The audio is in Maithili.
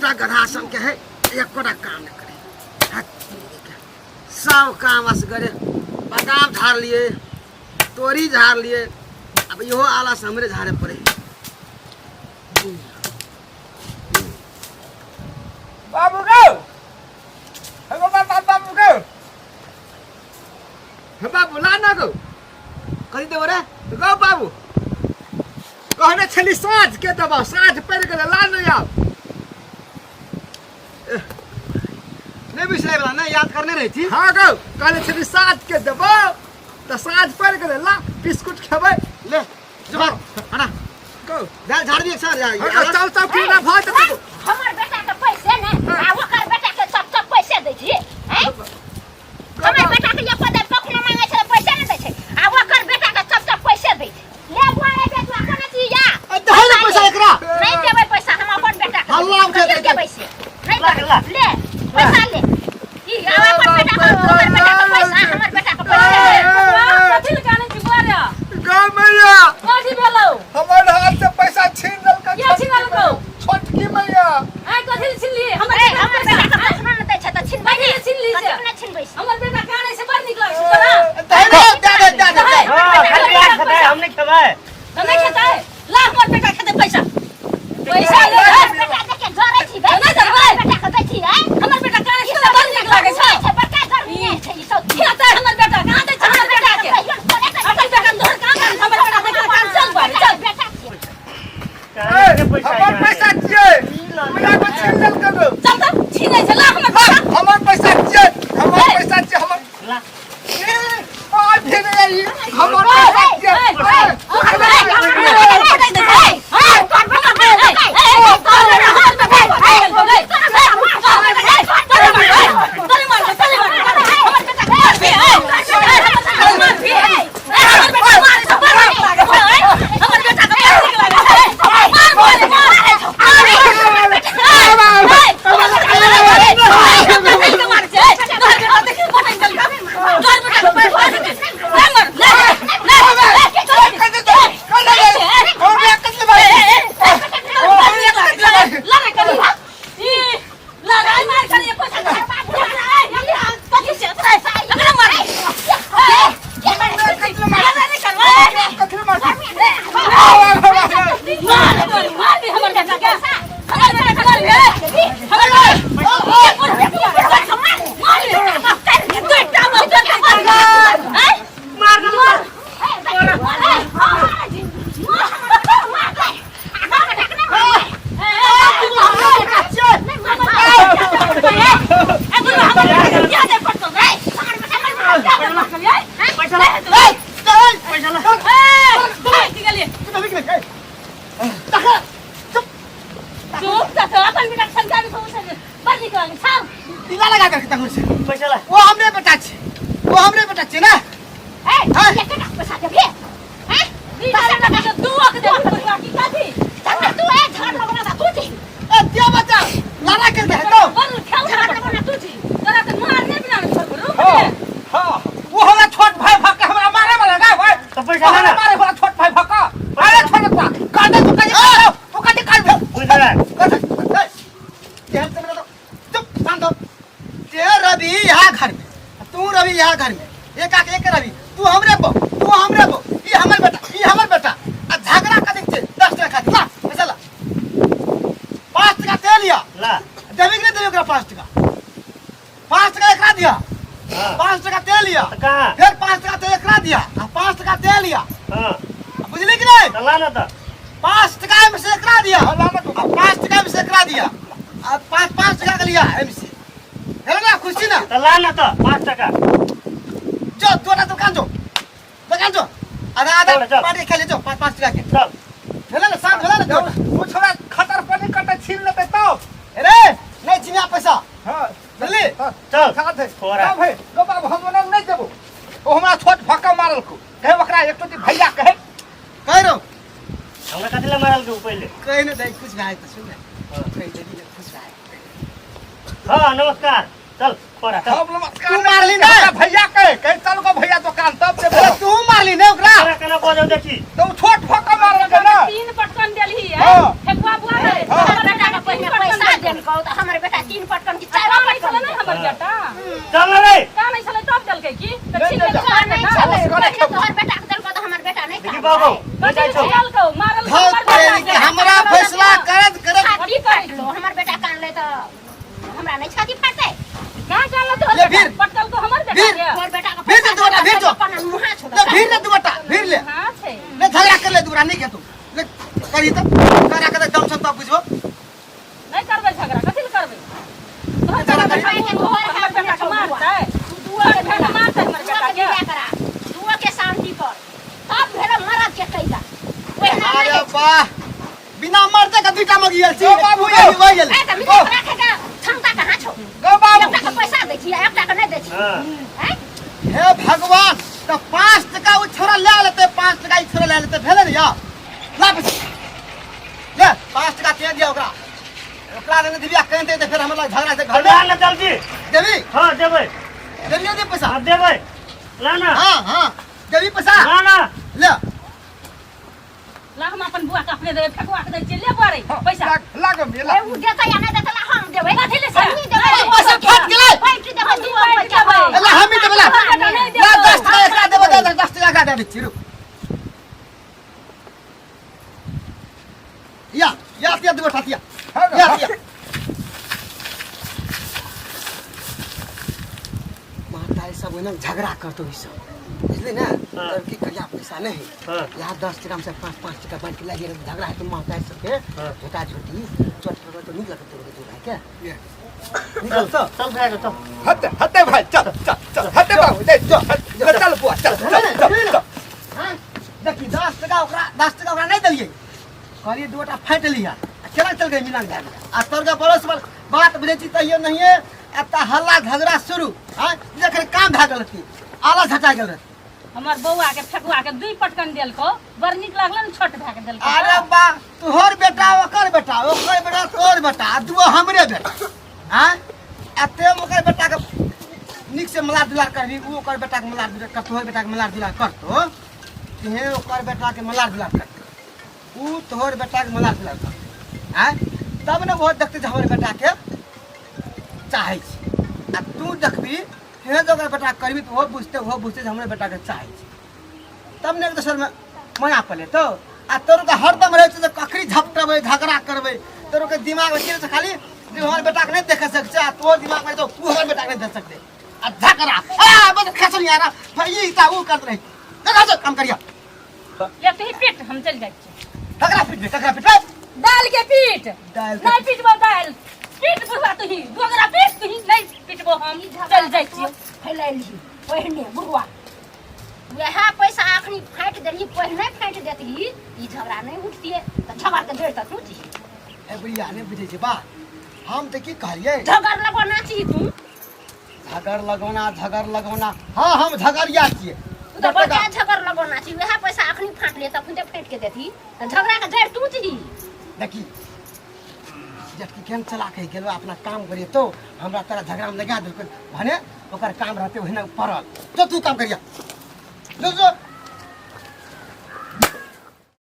बेटा गधा सन के है, एकोटा काम नहि करे। हट, सब काम असगरे। बादाम झाड़ लिए, तोरी झाड़ लिए, अब इहो आलस हमरे झाड़े पड़े। बाबू गो, हे बाबा, बाबू गो, हे बाबू, ला ना गो। कथी देबो रे? गो बाबू, कहने छली साँझ के देबा, साँझ पड़ि गेलै, ला नहीं आब। नहीं बिसरे वाला ना, याद करने रही थी। हाँ गो, कहने छली साँझ के देबो तऽ साँझ पड़ि गेलै, ला बिस्कुट खेबै। ले जो हना गो दाल झाड़ दिए सर। हाँ गो, चल चल की ना भऽ जेतै गो। हमर बेटा के पैसे ने आ ओकर बेटा के सब सब पैसे दै छी हैं? हमर बेटा के एको दे कखनो मांगे छै पैसे नहि दै छै आ ओकर बेटा के सब सब पैसे दै छै। ले बुआ रे बेटुआ, कोना छी या? दे ने पैसा एकरा। नहीं देबै पैसा हम अपन बेटा के। हल्ला उठा कथी देतै। देबै से? नहीं देबै। ले पैसा ले। ई आ अपन बेटा के, ओकर बेटा के पैसा, हमर बेटा के पैसा ले। कथी लए कानै छी बुआ रे? गो मैया। कथी भेलौ? हमर हाथ से पैसा छीन लेलकै। के छीन लेलकौ? छोटकी मैया। आइ कथी लए छीनली हमर ए, बेटा हमर के बेटा के पैसा? कखनो नहि दै छै तऽ छिनबै कथी लए छीनली से? कथी नहि छिनबै से? हमर बेटा कानै से बड़ नीक लागै छै तोरा। दे दे दे दे दे दे। हाँ, खाली प्याज खेतै, हम नहि खेबै। तऽ नहि खेतै? ला हमर बेटा खेतै पैसा। पैसा ले। हमर बेटा देखे जरै छी बे। नहि जरबै। बेटा के दै छी आइ। हमर बेटा कानै से तोरा बड़ नीक लागै छै। बड़का जरनी छै ई सब। खेतै हमर बेटा, कहाँ दै छै हमर बेटा के? अपन बेटा तोहर काम कर, हमर बेटा देखे काम, चल बाहर चल। बेटा छियै। हमर पैसा छियै, मैया को छीन लेलकै गो। चल तऽ छीनै छै, ला हमर पैसा। हमर पैसा छियै, हमर पैसा छियै, हमर आ भेलै ई, हमर पैसा छियै। तिला लगा करके तंगुर से पैसा ला। वो हमरे बेटा छे, वो हमरे बेटा छे ना। ए दिया बच्चा लड़ा करके है तो। हाँ, वो हमरा छोट भाई भक्का हमरा मारे वाला ना भाई। तो पैसा ला ना। मारे वाला छोट भाई भक्का। अरे छोड़ दे, काट दे तू, काट तू, काट काट दे। पैसा ला। तेल से मेरा तो चुप शांत हो। ते रवि यहाँ घर में, तू रवि यहाँ घर में, एक आके एक रवि, तू हमरे बो, तू हमरे बो, ई हमर बेटा, ई हमर बेटा। आ झगड़ा कथी छै? 10 टका खातिर ला पैसा ला, 5 टका तेल लिया। ला। देबी कि नहीं देबी ओकरा? 5 टका, 5 टका एकरा दिया। हाँ। 5 टका तेल लिया। तऽ कहाँ? फिर 5 टका तेल एकरा दिया आ 5 टका तेल लिया। हाँ। बुझली कि नहीं? तऽ ला ना तऽ। 5 टका में से एकरा दिया, आ 5 टका में से एकरा दिया, आ 5 5 टका के लिया एम से हेलो ना खुशी ना। तऽ ला ना तऽ 5 टका। जो तोरा दुकान जो, दुकान जो, आधा आधा चल, चल। पानी खा ले जो, 5 5 टका के। चल। भेलै ना, शांत भेलै ना जो। वो छोड़ा खतर पानी कटे छीन लेते तो। अरे नहीं छीनिया पैसा। हाँ। बुझली? हाँ। चल। साथ है। थोड़ा। ना भाई, गो बाबू, हम ओना नहीं देबो। ओ हमरा छोट भक्का मारल को कहे ओकरा एक तो भैया कहे। कह रहो। हमरा कथी ला मारल के पहिले? कहे ना दे, खुश भाई तो सुन ना। हाँ। कह दे दे, खुश भाई। हाँ नमस्कार, चल खोरा चल। हम नमस्कार। तू मारली ना? हमरा भैया कहे, कहे चल गो भैया दुकान तब से। अरे तू मारली ना ओकरा? तोरा केना बजौ देखी। तो उ छोट भक्का मारल के ना। 3 पटकन देलही। हाँ। ठेकुआ बुआ रे। हाँ। हमर बेटा के पहिने पैसा देलकौ। छी जा। नहीं छलै पहिले तोहर बेटा के देलको तऽ हमर बेटा नहीं देखी बाबू ले जाइ छौ देलकौ मारल धौ तेरी के हमरा फैसला करत करत छाती फाटलो हमर बेटा कानले तऽ हमरा नहीं छाती फाटतै कहाँ कानलो तोहर ले बेटा भीड़। पटकल को हमर बेटा भीड़। के तोहर बेटा के भीड़ ले दू बेटा, भीड़ जो। अपन मुँहा छोड़ ले भीड़ ले दू बटा भीड़ ले हाँ छै ले झगड़ा कर ले दूरा नहीं के तू ले करी तो करा के दम सब तब बुझबो नहीं करबै झगड़ा कथी ले करबै तोहर झगड़ा बेटा करी। के हमर बेटा के मारतै तोहर बेटा मारतै हमर दुआ बेटा के के बियाह करा दुआ के शांति कर तब भेल मरद के कैदा ओहिना अरे नहीं वाह बिना मरते के दुईटा मगियल छी ओ बाबू, वही वही गेल ए तऽ मिला के राखे के क्षमता कहाँ छौ गौ बाबू एकटा के पैसा दै छी एकटा के नहि दै छी हाँ। हैं? हे भगवान तो 5 टका उ छोरा ले लेते, 5 टका ई छोरा ले लेते भेले ने या ला पैसा ले। 5 टका के दिया ओकरा ओकरा देने दिबिया कहते ते फिर हमरा झगड़ा से घर ला में ना जल्दी। देबी? हाँ, देबै। देबियो दे पैसा। हाँ, देबै, ला ना। हाँ हाँ, देबी पैसा। ला ना। ले। ला, हम अपन बुआ के अपने देबै, फेकुआ के दै छियै। ले बुआ रे पैसा। लागो मेला। ए, उ देतै या नहि देतै ला हम देबै। कथी ले से? हमही देबै। पैसा फट गेलै। पैठ देबै, हमही दुआ पैठ पैसा देबै। ला हमही देबै ला। बेटा नहि ला देबौ। 10 टका एकरा देबै, 10 टका एकरा दे दै छी, रुक या या या दू गोटा या या या माता सब ओहिना झगड़ा करतो ई सब बुझली ने। हाँ। लड़की करिया पैसा नहीं हाँ। यहाँ 10 टका में से 5-5 टका बांट के लगे झगड़ा है तो माता सबके हाँ। झोटा झोटी चोट करबे तो निक लगते दू भाई के निकल तो। चल भए गेल, चल। हते हते भाई, चल चल चल, हते बाबू, चल चल चल बुआ, चल चल चल चल। हाँ, देखी 10 टका ओकरा, 10 टका ओकरा नहीं देलियै, कहलियै दू गोटा फाटि लिहा आ केना चल गई मिलान भए गेलै आ तोर के बरस बर बात बुझै छी तैयो नहिए एतऽ हल्ला झगड़ा शुरू। हाँ, जखन काम भए गेल रहती आलस हटा गेल रहती। हमर बौआ के फेकुआ के दुई पटकन देलको, बड़ नीक लागल ने, छोट भए के देलको। अरे बा, तोहर बेटा ओकर बेटा, ओकर बेटा तोहर बेटा आ दुओ हमरे बेटा। हाँ, एते ओकर बेटा के नीक से मलार दुलार करबी, उ ओकर बेटा के मलार दुलार कर, तोहर बेटा के मलार दुलार करतो तेहे ओकर बेटा के मलार दुलार करतो, उ तोहर बेटा के मलार दुलार करतो। आँय, तब ने ओहो देखते जे हमर बेटा के चाहै छै आ तू देखबी हे जे ओकर बेटा करबी तऽ ओहो बुझते, ओहो बुझते जे हमरे बेटा के चाहै छै, तब ने एक दोसरमे माया पलेतौ। आ तोरो के हरदम रहै छै जे ककरी झपटबै, झगड़ा करबै। तोरो के दिमागमे की रहै छै खाली जे हमर बेटाके नहि देख सकै छै आ तोहर दिमागमे तो तू हमर बेटाके नहि देख सकते आ झगड़ा आ बस खसल यार भाई ई ता ऊ करत रही। झगड़ा जो काम करिया। ले तू ही पीट, हम चल जाइ छी। ककरा पीटबे? ककरा पीटबे? दाल के पीट। दालि के नहीं पीटबो दाल, पीट बुढ़वा तू ही, दोगरा पीट तू ही, नहीं पीटबो, हम चल जाइ छी। फैलैलही पहिने बुढ़वा वएह पैसा अखनी फाटि देलही, पहिने फाटि देतही ई झगड़ा नहि उठतियै तऽ झगड़ के जड़ि तऽ तू छी। ए बुढ़िया, नहि बुझै छै बा, हम तऽ की कहलियै? झगड़ लगोना छी तू। झगड़ लगौना, झगड़ लगौना, हाँ हम झगड़िया छियै। तू तऽ बड़का झगड़ लगोना छी। वएह पैसा अखनी फाटले तखन फाटि के देतही तऽ झगड़ा के जड़ि तू छी। देखी जबकि केहन चला के गेलो, अपना काम करिए तो हमरा तोरा झगड़ा में लगा देलकै, भने ओकर काम रहते ओहिना पड़ल। जो तू काम करिया, जो जो।